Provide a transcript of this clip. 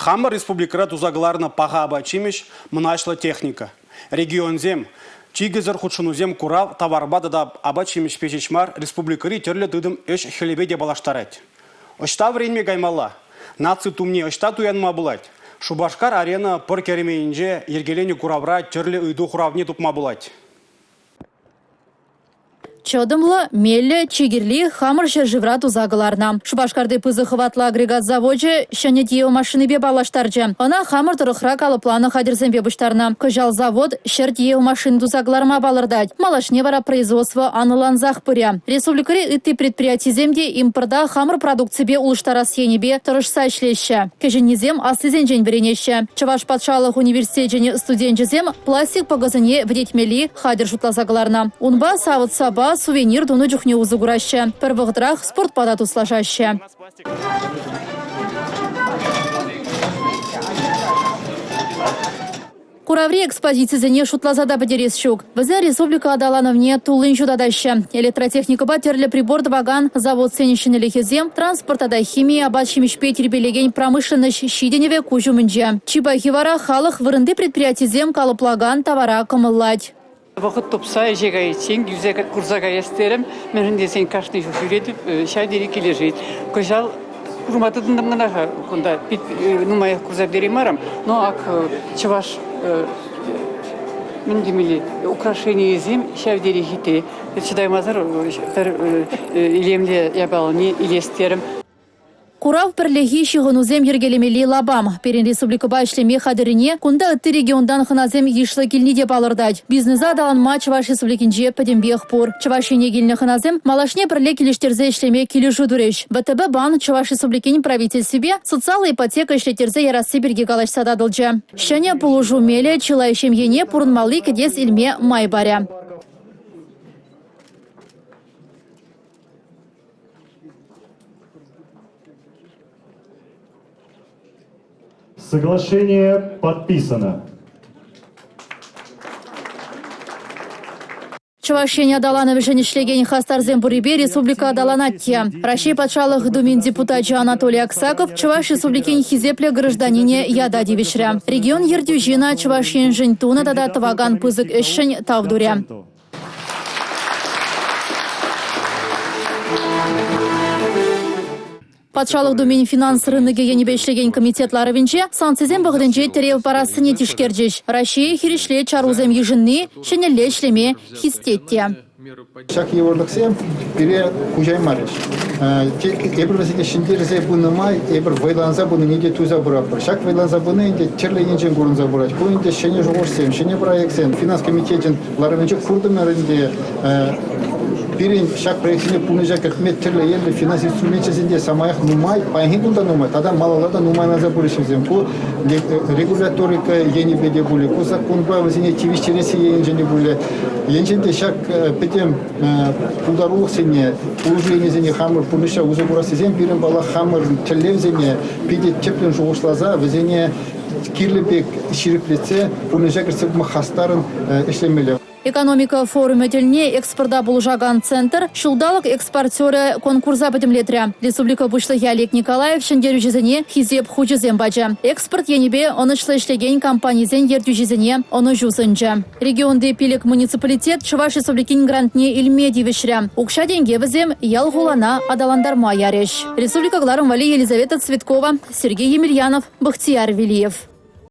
Хамӑр республикӑра туса кӑларнӑ паха апат-ҫимӗҫ, мӑнаҫлӑ техника. Регионсем, чикӗсӗр хутшӑнусем курав таварпа тата апат-ҫимӗҫпе ҫеҫ мар, республикӑри тӗрлӗ тытӑм ӗҫ-хӗлӗпе те паллаштарать. Ӑҫта вӗренме каймалла? Наци тумне ӑҫта туянма пулать? Шупашкар-Арена пӑр керменӗнче йӗркеленӗ куравра тӗрлӗ ыйту хуравне тупма пулать. Чӑтӑмлӑ, меллӗ, чи кирли – хамӑр ҫӗршывра туса кӑларнӑ. Шупашкарти пысӑк хӑватлӑ агрегат завочӗ ҫӗнӗ тиев машинипе паллаштарчӗ. Ӑна хамӑр тӑрӑхра калӑпланӑ хатӗрсемпе пуҫтарнӑ. Кӑҫал завод 100 тиев машини туса кӑларма палӑртать. Малашне вара производство анлӑлансах пырӗ. Республикӑри ытти предприятисем те импорта хамӑр продукципе улӑштарас енӗпе тӑрӑшса ӗҫлеҫҫӗ. Кӗҫӗннисем аслисенчен вӗренеҫҫӗ. Чӑваш патшалӑх университечӗн студенчӗсем пластик пӑкӑсене вӗтетмелли хатӗр шутласа кӑларнӑ. Унпа савӑт-сапа, сувенир тунӑ чухне усӑ кураҫҫӗ. Пӗр вӑхӑтрах спортпа та туслашаҫҫӗ. Кураври экспозицисене шутласа та пӗтерес ҫук. Вӗсем республика аталанӑвне туллин ҫутатаҫҫӗ. Электротехникӑпа тӗрлӗ прибор тӑвакан заводсен ҫӗнӗлӗхӗсем, транспорт тата хими апат-ҫимӗҫпе тирпейлекен промышленноҫ ҫитӗнӗвӗ куҫ умӗнче. Чи пахи вара халӑх вырӑнти предприятисем калӑплакан тавара кӑмӑллать. Вӑхӑт тупса ӗҫе кайиччен килсе курса каяс терӗм. Мӗншӗн тесен кашни ҫул ҫӳретӗп, ҫав тери килӗшет. Кӑҫал курма тытӑнтӑм кӑна-ха кунта. Пит нумаях курса пӗтереймерӗм. Но ак чӑваш мӗн темелле украшенийӗсем ҫав тери хитре. Чӑтаймасӑр пӗр илемлӗ япалине илес терӗм. Курав пӗрлехи ҫыхӑнусем йӗркелемелли лапам. Пирӗн республикӑпа ӗҫлеме хатӗррине кунта ытти регионтан хӑнасем йышлӑ килни те палӑртать. Бизнеса аталанма Чӑваш Республикинче пӗтӗмпех пур. Чӑваш Ене килнӗ хӑнасем малашне пӗрле килӗштерсе ӗҫлеме килӗшӳ турӗҫ. ВТБ банк Чӑваш Республикин правительствипе социаллӑ ипотека ӗҫлеттерсе ярасси пирки калаҫса татӑлчӗ. Ҫӗнӗ пулӑшу мелӗ чылай ҫемьене пурӑнмалли кӗтес илме май парӗ. Соглашение подписано. Чӑваш Ен аталанӑвӗшӗн ӗҫлекен хастарсем пуррипе республика аталанать те. Раҫҫей Патшалӑх Думин депутачӗ Анатолий Аксаков Чӑваш Республикин хисеплӗ гражданинӗ ята тивӗҫрӗ. Регион ертӳҫи ӑна Чӑваш Еншӗн тунӑ тата тӑвакан пысӑк ӗҫшӗн тав турӗ. Патшалӑх Думин финанс рынокӗ енӗпе ӗҫлекен комитет ларӑвӗнче санкцисем вӑхӑтӗнче тӗрев парассине тишкерчӗҫ. Раҫҫее хирӗҫле чарусем йышӑнни ҫӗнӗлле ӗҫлеме хистет те. Ҫак йывӑрлӑхсем пире хуҫаймарӗҫ. Эпир вӗсене ҫӗнтерсе пынӑ май эпир вӑйланса пынине те туйса пыратпӑр. Ҫак вӑйланса пыни ӗнтӗ тӗрлӗ енчен курӑнса пырать. Ку ӗнтӗ ҫӗнӗ шухӑшсем, ҫӗнӗ проектсем. Финанс комитечӗн ларӑвӗнче куртӑмӑр ӗнтӗ пирӗн ҫак проектсене пурнӑҫа кӗртме тӗрлӗ енлӗ финанс инструменчӗсем те самаях нумай, паянхи кун та нумай, тата малалла та нумайланса пырӗҫ вӗсем. Ку регуляторика енӗпе те пулӗ, ку саккунпа вӗсене тивӗҫтересси енчен те пулӗ. Енчен те ҫак пӗтӗм пултарулӑхсене, пулӑшу енӗсене хамӑр пурнӑҫра усӑ курас тесен пирӗн, паллах, хамӑр тӗллевсене питӗ тӗплӗн шухӑшласа вӗсене кирлӗ пек ҫирӗплетсе пурнӑҫа кӗртсе пыма хастаррӑн ӗҫлемелле. Экономика форумӗ тӗлне экспорта пулӑшакан центр «Ҫулталӑк экспортерӗ» конкурса пӗтӗмлетрӗ. Республика Пуҫлӑхӗ Олег Николаев ҫӗнтерӳҫӗсене Хисеп хучӗсем пачӗ. Экспорт енӗпе ӑнӑҫлӑ ӗҫлекен компанисен ертӳҫисене ӑнӑҫу сунчӗ. Регионти пилӗк муниципалитет Чӑваш Республикин грантне илме тивӗҫрӗ. Укҫа-тенке вӗсем ял-хулана аталантарма ярӗҫ. Республика кӑларӑм валли Елизавета Цветкова, Сергей Емельянов, Бахтияр Велиев.